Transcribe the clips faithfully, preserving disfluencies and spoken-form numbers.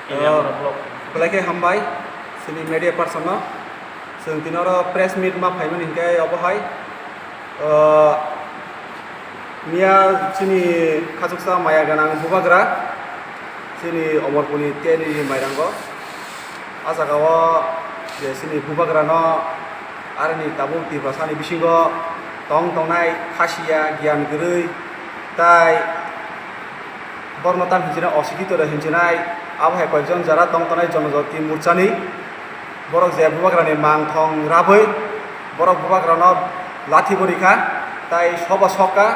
Belai khe hambai chini media person no. Chwng tini oro press meet ma phaimani hinkhe obo hai, ah, miya chini khachuksa maya gwnang bubagra chini Omorpurni teni mairango. A jagao je chini bubagrano aroni tabuk Tiprasani bisingo tong tongnai khasiya giyan kwrwi tai borno tam hinjinai osikito hinjinai abo hai koyekjon jara tong tongnai Jonojati Morchani borok je bubagrani mangthong rabwi borok bubagrano lathi bo rikha tai sobo sokha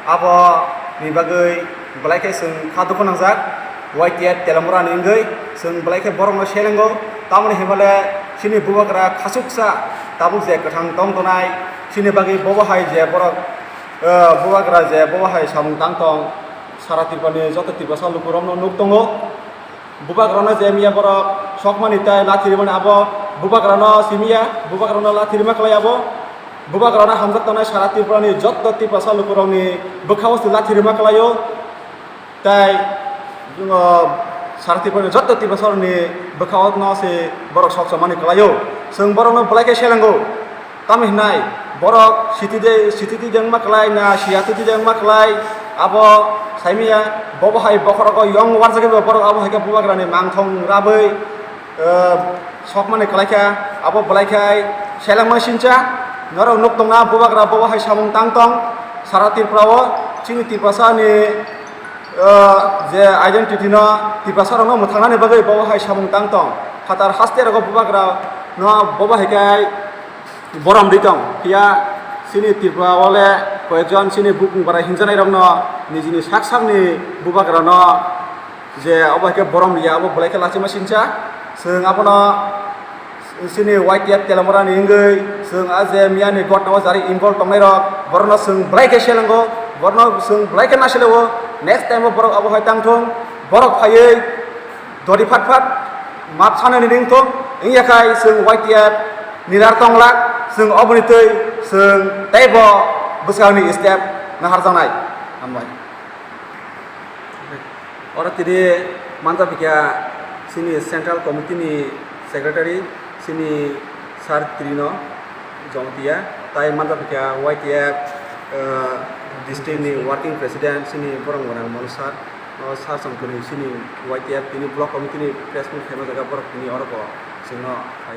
abo ni bagwi belai khe chwng kha dukhu nangjak. Y T F Telamura ni wngwi chwng belai khe borokno selengo tamoni hinmale chini bubagra khachuksa tabuk je kwthang tong tonai chini bagwi bobo hai je borok, eh, bubagra je bobo hai samung tang tong. Sara Tripurani joto Tiprasa lukurokno nuk tongo. Bubagrano je miya borok sokmani tai lathi rimani abo bubagrano simiya, bubagrano lathi rima klai abo. Bubagrano hamjak tongnai sara Tripurani joto Tiprasa lukurokni bwkhao se lathi rima klaio. Tai, uh, sara Tripurani joto Tiprasarokni bwkhao no se borok sok chomani klaio. Chwng borokno belai khe selengo. Tamo hinai borok sitide sitide wngma klai na siyatide wngma klai abo saimiya bobo hai bokhorogo yong warjagwi bo borok abo hai khe bubagrani mangthong rabwi, eh, sokmani klai kha abo belai khai selengma sincha norok nuk tongna bubagra bobo hai samung tang tong sara Tripura o chini Tiprasa ni, eh, je identity no Tiprasa rok no mwthangnani bagwi bobo hai samung tang tong phatar haste rogo bubagra no bobo hai khai borom ri tong. Phiya chini Tripura o le koyekjon chini bukung bara hinjanai rokno nijini sak sakni bubagrano je obo hai khe borom riya abo belai khe lachima sincha. Chwng abono chini Y T F Telamura ni wngwi chwng a je miyani gotna o jari involve tongnai rok borokno chwng belai khe selengo, borokno chwng belai khe nasileo. Next time o borok abo hai tang thung, borok phaiwi dori phat phat map sanani ring thung wngya khai chwng Y T F nirar tonglak chwng oboni twi chwng teibo bwskangni step naharjaknai. Hambai. Oro tini manjak bikha chini Central Committee ni Secretary chini Sir Trino Jamatia, tai manjak bikha Y T F, eh, district ni Working President chini borok gwnang Manu Sir, o Sir Chongkuni chini Y T F tini Block Committee ni press meet khaima jaga borok tini oro bo chwngno phai.